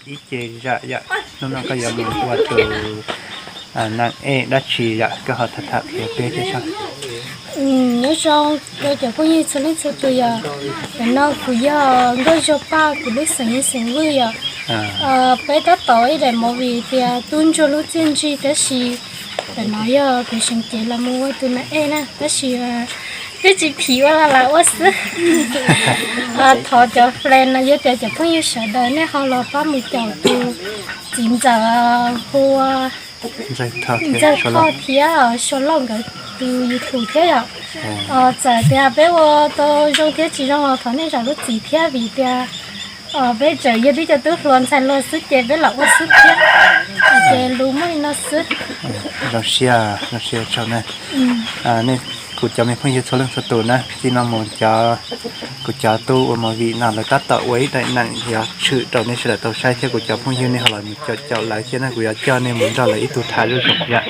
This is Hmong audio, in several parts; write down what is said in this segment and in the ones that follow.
Ib ce zam yom, hnub no koj yuav mus ua tus neeg ej dab tsi yom, koj ho tham tham qhia peb thiab saib. Nyob zoo rau cov phooj ywg txhua leej txhua tus yom. Ntawm no kuv yog Nkauj Zog Paj, kuv lub xeem yog xeem Vwj yom. Peb tab tom ua ib daim movie tias Tub Ntsuag Lub Txiaj Ntsig, tab sis ntawm no yog kuv seev cev los mus ua tus neeg ej na, tab sis twb tsis phim ua los lam ua xwb. Thov cov fan no, yog tias cov phooj ywg sawv daws nej ho los pab mus caum tus txiv ntxawm hu ua Ntxawg Thoj thiab Suav Lauj nkawd tus YouTube thiab yom. Txawm tias peb ua tau zoo thiab tsis zoo los thov nej zam lub txim thiab, vim tias peb tseem yog tib co tub hluas ntxhais hluas xwb ces peb lam ua xwb thiab. Ces lus muaj li no xwb. Zoo siab, zoo siab tsaug na. Nej, kuv cov me phooj ywg txhua leej txhua tus na, txij no mus cov, kuv cov tub ua movie no lawv tab tom ua ib daim neem yuav tshwm rau nej sawv daws tau saib thiab. Kuv cov phooj ywg nej ho los mus caum caum lawv thiab na, kuv yuav coj nej mus nrog lawv ib tug tham zuj zus yom.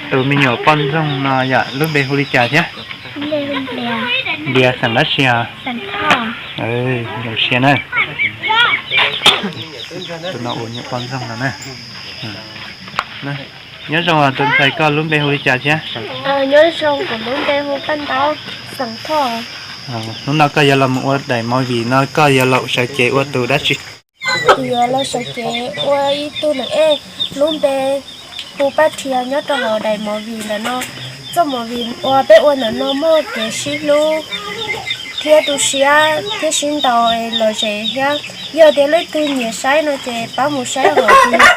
Tus me nyuam poj ntxoog no yom, lub npe hu li cas thiab? Npias, xeem dab tsi os? Zoo siab na. Tus no ua nyuam poj ntxoog no na. Nyob zoo tus ntxhais, koj lub npe hu li cas thiab? Nyob zoo, kuv lub npe hu Paj Ntaub, xeem Thoj. Hnub no koj yuav los mus ua daim movie no koj yuav los sawv cev ua tus dab tsi? Kuv yuav los sawv cev ua ib tug neeg ej, lub npe hu Paj Rhia, nyob rau hauv daim movie ntawm no. Txoj movie uas peb ua ntawm no muaj kev sib hlub thiab tu siab thiab sib ntaus es lom zem thiab. Yog tias leej twg nyiam saib no ces pab mus saib hauv tus YouTube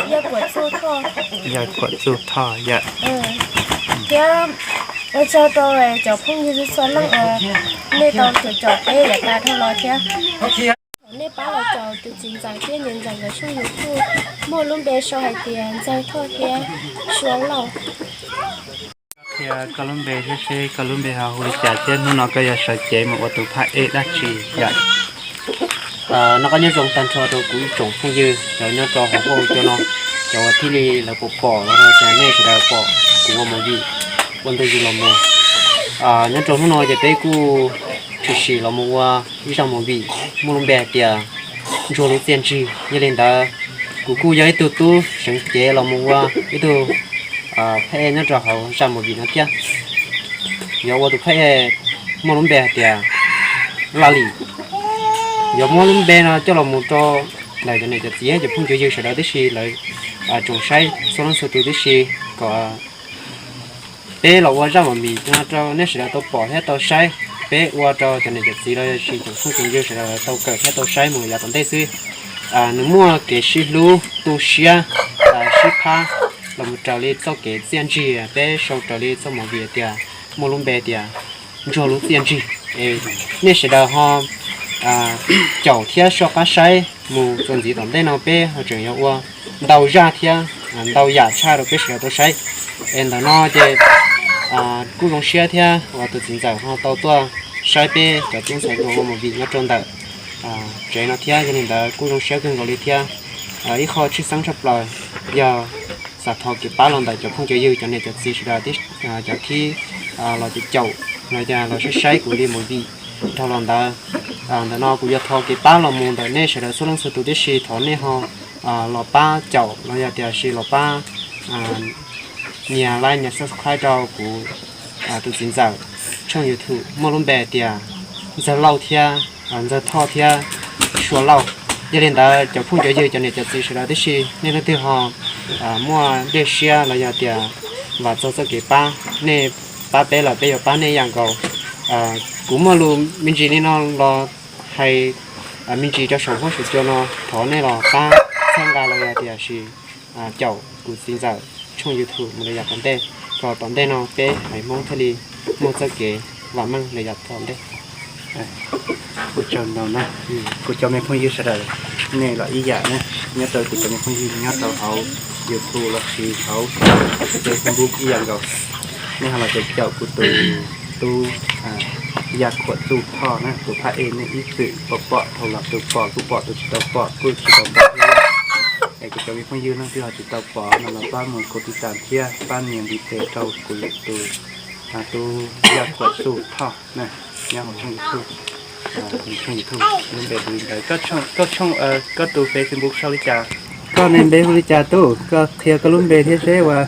Yaj Khuam Txuj Thoj. Yaj Khuam Txuj Thoj yom. Thiab ua tsaug rau cov phooj ywg txhua leej uas nej tau caum caum peb yav tas dhau los thiab. Thov nej pab los caum tus txiv ntxawm thiab niam ntxawm nkawd tshooj YouTube muaj lub npe sau hais tias Ntxawg Thoj thiab Suav Lauj. Qhia koj lub npe thiab seb koj lub npe ho hu li cas thiab hnub no koj yuav sawv cev mus ua tus phab ej dab tsi yom? Noj qab nyob zoo tag nrho rau kuv ib tsoom phooj ywg cov nyob rau hauv huab cua no, cov uas thiaj li lawv pom pom los tias nej sawv daws pom kuv ua movie ua ntu zus los mus. Nyob rau hnub no ces peb kuj tshwm sim los mus ua ib zaj movie muaj lub npe hais tias Ntsuag Lub Txiaj Ntsig. Yog li ntawd, kuv kuj yog ib tug tub seev cev los mus ua ib tug phab ej nyob rau hauv zaj movie no thiab. Yuav ua tus phab ej muaj lub npe hais tias Laj Lim. Yuav muab lub npe no coj los mus rau ntawm cov niam cov txiv cov phooj cov ywg sawv daws tib si, lawv tsoom saib txhua leej txhua tus tib si, kom peb los ua zaj movie no rau nej sawv daws tau pom thiab tau saib. Peb ua rau cov niam cov txiv los sis cov phooj cov ywg sawv daws tau kawm thiab tau saib mus yav tom ntej xwb. Nws muaj kev sib hlub, tu siab, sib phab los mus raws li txoj kev txiaj ntsig. Peb sau raws li txoj movie tias muaj lub npe tias Ntsuag Lub Txiaj Ntsig. Es nej sawv daws ho caum thiab soj qab saib mus txuas ntxiv tom ntej no peb ho tseem yuav ua ntau zaj thiab ntau yam tshaj rau peb sawv daws tau saib. Es ntawm no ces kuj zoo siab thiab uas tus txiv ntxawm ho tau tuaj saib peb cov tub ntxhais hluas ua movie nyob rau ntawm tsev no thiab. Yog li ntawd kuj zoo siab kawg nkaus li thiab. Ib qho tshwj xeeb tshaj plaws yog xav thov kev pab los ntawm cov phooj cov ywg cov niam cov txiv sawv daws, cov khib los caum los yog los saib saib kuv li movie dhau los ntawd. Ntawm no kuv yuav thov kev pab los mus ntawm nej sawv daws txhua leej txhua tus tib si, thov nej ho los pab caum los yog tias sis los pab nias like nias subscribe rau kuv tus txiv ntxawm tshooj YouTube muaj lub npe tias Ntxawg Lauj thiab Ntxawg Thoj thiab Suav Lauj. Yog li ntawd cov phooj cov ywg cov niam cov txiv sawv daws tib si, nej leej twg ho muaj nplooj siab los yog tias vam txog txoj kev pab, nej pab peb los peb yuav pab nej ib yam nkaus. Kuv muaj lus me ntsis li no los hais me ntsis rau saum huab saum cua no, thov nej los pab txhawb nqa los yog tias sis caum kuv txiv ntxawm tshooj YouTube mus rau yav tom ntej, kom tom ntej no peb haiv Hmoob thiaj li muaj txoj kev vam meej rau yav tom ntej. Ua tsaug ntau na. Kuv cov me phooj ywg sawv daws, nej los ib yam na, nyob rau kuv cov me phooj ywg nyob rau hauv YouTube los sis hauv Facebook ib yam nkaus, nej ho los caum caum kuv tus tub Yaj Khuam Txuj Thoj na, tus phab ej nej ib txwm pom pom dhau los, tus pom kuj pom, tus tsis tau pom kuj tsis tau pom thiab. Es kuv cov me phooj ywg leej twg ho tsis tau pom no los pab mus kov tiv tam thiab pab nias ntiv tes rau kuv tus tub Yaj Khuam Txuj Thoj na, nyob hauv tshooj YouTube. Tshooj YouTube lub npe hu li ntawd. Koj tshooj, koj tus Facebook sau li cas? Koj nick npe hu li cas tub? Koj qhia koj lub npe thiab seb uas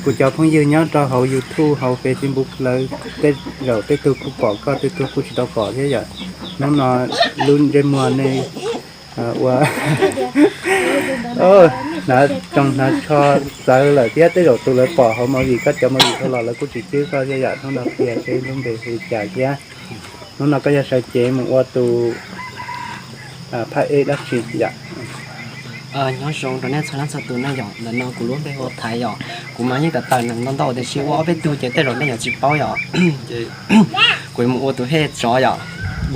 kuv cov phooj ywg nyob rau hauv YouTube hauv Facebook lawv tej zaum tej tug kuj pom koj, tej tug kuj tsis tau pom thiab yom. Hnub no lub ntsej muag nej ua hnav tsoos hnav tsho txawv lawm thiab, tej zaum tus lawv pom hauv movie, koj cov movie dhau los lawv kuj tsis cwb koj thiab yom. Hnub no qhia seb lub npe hu li cas thiab. Hnub no koj yog sawv cev mus ua tus phaj ej dab tsi yom? Nyob zoo rau nej txhua leej txhua tus na yom, ntawm no kuv lub npe hu ua Thaiv yom. Kuv mas yeej tawm tawm neeg ntau ntau tiam sis ua ob peb tug ces tej zaum nej yuav tsis paub yom. Ces kuv mus ua tus hej tsov yom,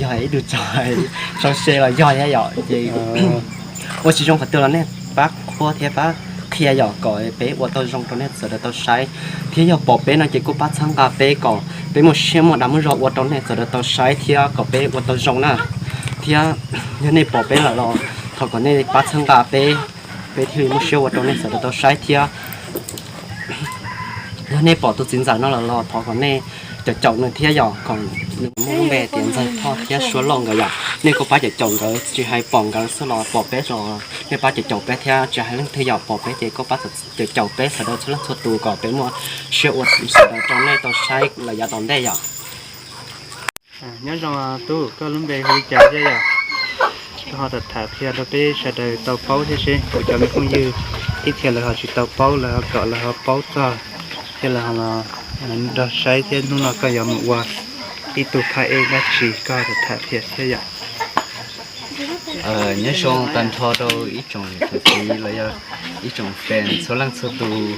yog ib tug tsov sau se los yog thiab yom. Ces ua tsis zoo qhov twg los nej pab qhuab thiab pab qhia yom, kom peb ua tau zoo rau nej sawv daws tau saib. Thiab yog pom peb no ces kuj pab txhawb nqa peb kom peb muaj siab muaj dag muaj zog ua rau nej sawv daws tau saib thiab kom peb ua tau zoo na. Thiab yog nej pom peb lawm los thov kom nej pab txhawb nqa peb, peb thiaj li muaj siab ua rau nej sawv daws tau saib thiab. Yog nej pom tus txiv ntxawm no lawm los thov kom nej caum caum nws thiab yom, kom nws muaj lub npe tias Ntxawg Thoj thiab Suav Lauj nkawd yom. Nej kuj pab caum caum nkawd, tsis hais pom nkawd xwb los pom peb los nej pab caum caum peb thiab, tsis hais leej twg yom, pom peb ces kuj pab caum caum peb sawv daws txhua leej txhua tus kom peb muaj siab ua sawv daws rau nej tau saib lawm yav tom ntej yom. Nyob zoo tub, koj lub npe hu li cas thiab yom? Koj ho tham tham qhia rau peb sawv daws tau paub thiab seb kuv cov me phooj ywg ib txhia lawv ho tsis tau paub, lawv ho kom lawv ho paub txog thiab lawv ho los nrog saib thiab. Hnub no koj yuav mus ua ib tug phaj ej dab tsi, koj ho tham tham qhia thiab yom. Nyob zoo tag nrho rau ib tsoom niam txiv los yog ib tsoom fan txhua leej txhua tus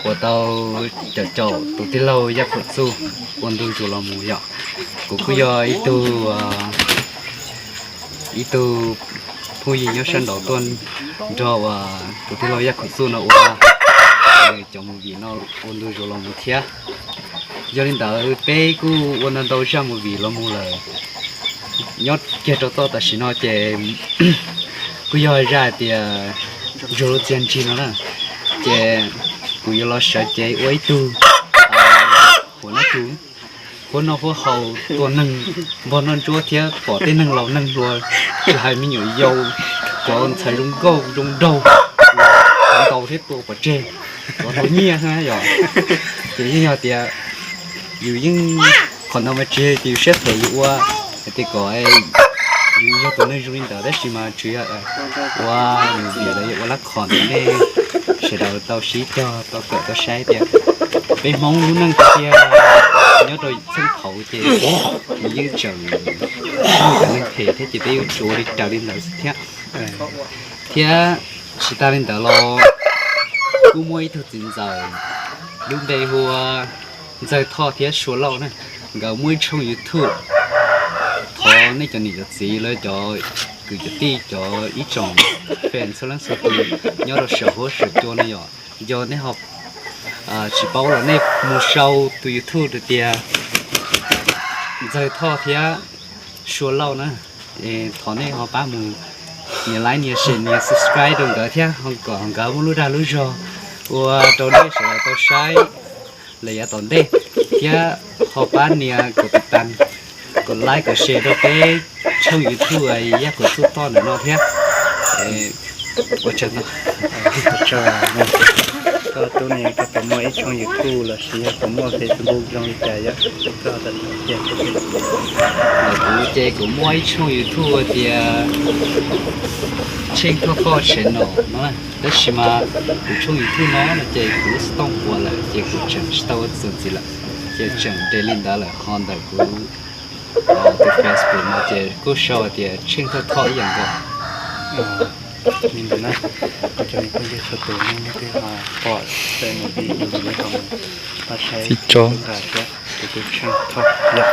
uas tau caum caum tus tij laug Yaj Khuam Txuj ua ntu zus los mus yom. Kuv kuj yog ib tug, ib tug phooj ywg nyob sab nraud tuaj nrog uas tus tij laug Yaj Khuam Txuj no ua cov movie no ua ntu zus los mus thiab. Yog li ntawd peb kuj ua ntau ntau zaj movie los mus lawm. Nyob kiag rau txoj tam sim no ces kuj yog zaj hais tias Zuag Lub Txiaj Ntsig no na, ces kuv yuav los sawv cev ua ib tug huab noj tus, huab noj huab haus tua neeg npog noj ntsuab thiab pom tej neeg laus neeg hluas, tsis hais me nyuam yaus, cov ntxhais zoo nkauj zoo nraug, ntaus thiab tua pov tseg, cov tau nyiaj xwb yom. Ces yeej yog tias yus yeej qhov ntawd mas tsis yog tias yus siab phem yus ua, hais tias kom yus yog tus neeg zoo li ntawd, tab sis mas tsuas yog ua movie los yog ua lab khoom rau nej sawv daws tau sib cog tau kawm tau saib tias peb Hmoob lub neej tiag tiag nyob rau txheej thaud ces nws yeej tseem muaj cov neeg phem thiab ces peb yuav tsum ua li raws li ntawd xwb thiab. Thiab tsis tas li ntawd los kuj muaj ib tug txiv ntxawm lub npe hu ua Ntxawg Thoj thiab Suav Lauj na, nkawd muaj ib tshooj YouTube. Thov nej cov niam cov txiv los cov kwv cov tij cov ib tsoom fan txhua leej txhua tus nyob rau saum huab saum cua no yom, yog nej ho tsis paub los nej mus sau tus YouTube tias Ntxawg Thoj thiab Suav Lauj na. Thov nej ho pab mus nias like nias share nias subscribe rau nkawd thiab ho kom nkawd muaj lub dag lub zog ua rau nej sawv daws tau saib lawm yav tom ntej, thiab ho pab nias kom tiv tas, kom like kom share rau peb tshooj YouTube Yaj Khuam Txuj Thoj ntawm no thiab. Ua tsaug ntau. Koj tub ne, koj puas muaj ib tshooj YouTube lossis yog puas muaj Facebook zoo li cas yom? Koj tham qhia. Kuv ces kuv muaj ib tshooj YouTube tias Tsheej Thoj Thoj channel no, tab sis mas kuv tshooj YouTube no no ces kuv lub xov tooj puas lawm ces kuv tseem tsis tau ua txuas ntxiv lawm, ces tseem delete li ntawd lawm. Ho ntawm kuv tus Facebook no ces kuj sau tias Tsheej Thoj Thoj ib yam nkaus. Li ntawd na, cov me phooj ywg txhua tus nej twb ho pom txoj movie no lawm, ho mus pab saib txhawb nqa thiab kuv tus Tsheej Thoj yom.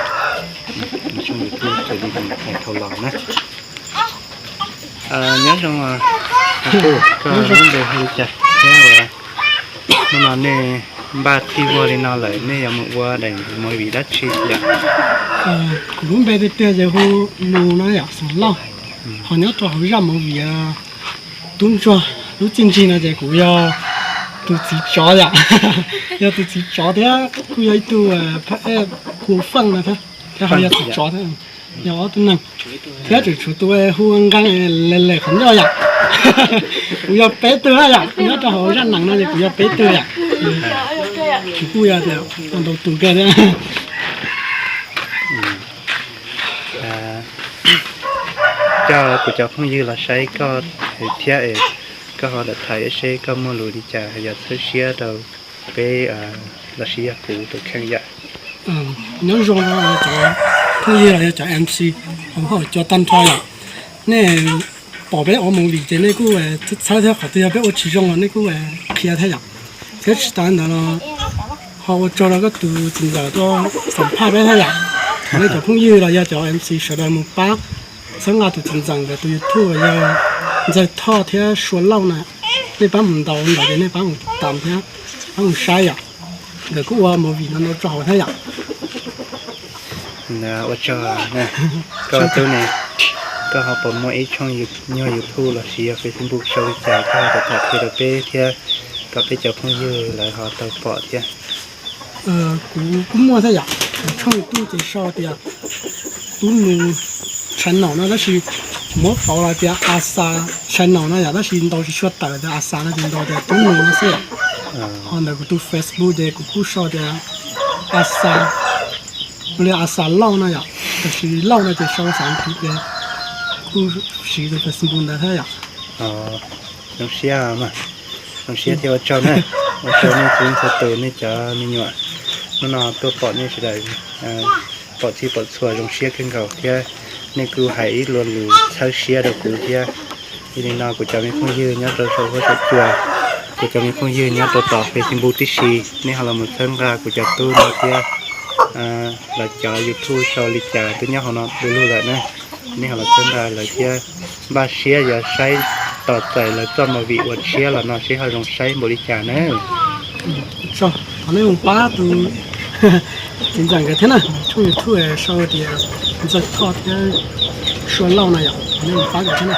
Nws tshooj YouTube raws li nws hais dhau los na. Nyob zoo, koj lub npe hu li cas thiab ua hnub no nej npaj txhij vog li no lawm nej yuav mus ua daim movie dab tsi yom? Kuv lub npe tiag tiag ces hu Nus no yom, Xeem Lauj. Ho nyob rau hauv zaj movie Tub Ntsuag Lub Txiaj Ntsig no ces kuv yog tus txiv tsov yom. Yog tus txiv tsov thiab kuj yog ib tug phab ej hu Feej no thiab, thiab ho yog tus tsov thiab. Yog ob tug neeg, thiab tseem tshuav tus hu nqee le le qhov ncauj yom. Kuv yog peb tug yom, nyob rau hauv zaj neeg no ces kuv yog peb tug yom. Kuv kuj yog tias ntau tus kawg thiab. Coj kuv cov phooj ywg los saib koj thiab es koj ho lam tham seb koj muaj lus li cas yog txhawb siab rau peb los sis yog kuv tus kheej yom. Nyob zoo cov phooj ywg los yog cov M C hauv cov tag nrho yom. Nej pom peb ua movie ces nej kuj txhawb thiab, qhov twg yog peb ua tsis zoo los nej kuj qhia thiab yom. Thiab tsis tas ntawd los ho ua tsaug rau koj tus txiv ntxawm tuaj xam phaj peb thiab yom. Thov nej cov phooj ywg los yog cov M C sawv daws mus pab txhawb nqa tus txiv ntxawm ntawd tus YouTube yog Ntxawg Thoj thiab Sua Lauj na. Nej pab mus ntaus ntawd ces nej pab mus tam thiab pab mus saib yom. Nkawd kuj ua movie no ntau tso hauv thiab yom. Ua tsaug. Koj tub ne, koj ho puas muaj ib tshooj nyuag YouTube los sis yog Facebook sau li cas koj ho tham qhia rau peb thiab kom peb cov phooj ywg lawv ho tau pom thiab? Kuv kuj muaj thiab yom, kuv tshooj YouTube ces sau tias Tub Nus channel no tab sis muab pauv los tias Asa channel no yom, tab sis ntau tsis tshua tawm tias Asa no ces ntau tias Tub Nus no xwb yom. Ho ntawm kuv tus Facebook ces kuv kuj sau tias Asa, li Asa Lauj no yom, tab sis Lauj no ces sau xav kiv ces kuj siv tus Facebook ntawd thiab yom. Zoo siab, zoo siab thiab ua tsaug na, ua tsaug nej txhua tus nej cov me nyuam hnub no tuaj pom nej sawv daws pom txhij pom txhua zoo siab kawg nkaus thiab nej kuj hais ib lo lus txhawb siab rau kuv thiab. Yog li no kuv cov me phooj ywg nyob rau saum huab saum cua, kuv cov me phooj ywg nyob rau tom Facebook tib si, nej ho los mus txhawb nqa kuv cov tub no thiab. Lawv cov YouTube sau li cas twb nyob hauv no du lug lawm na, nej ho los txhawb nqa lawv thiab. Npaj siab yuav saib tos txais lawv txoj movie ua tshiab los no seb ho zoo saib npaum li cas na. Thov nej mus pab tus txiv ntxawm nkawd thiab na, tshooj YouTube sau tias Ntxawg Thoj thiab Sua Lauj na yom, thov nej mus pab nkawd thiab na.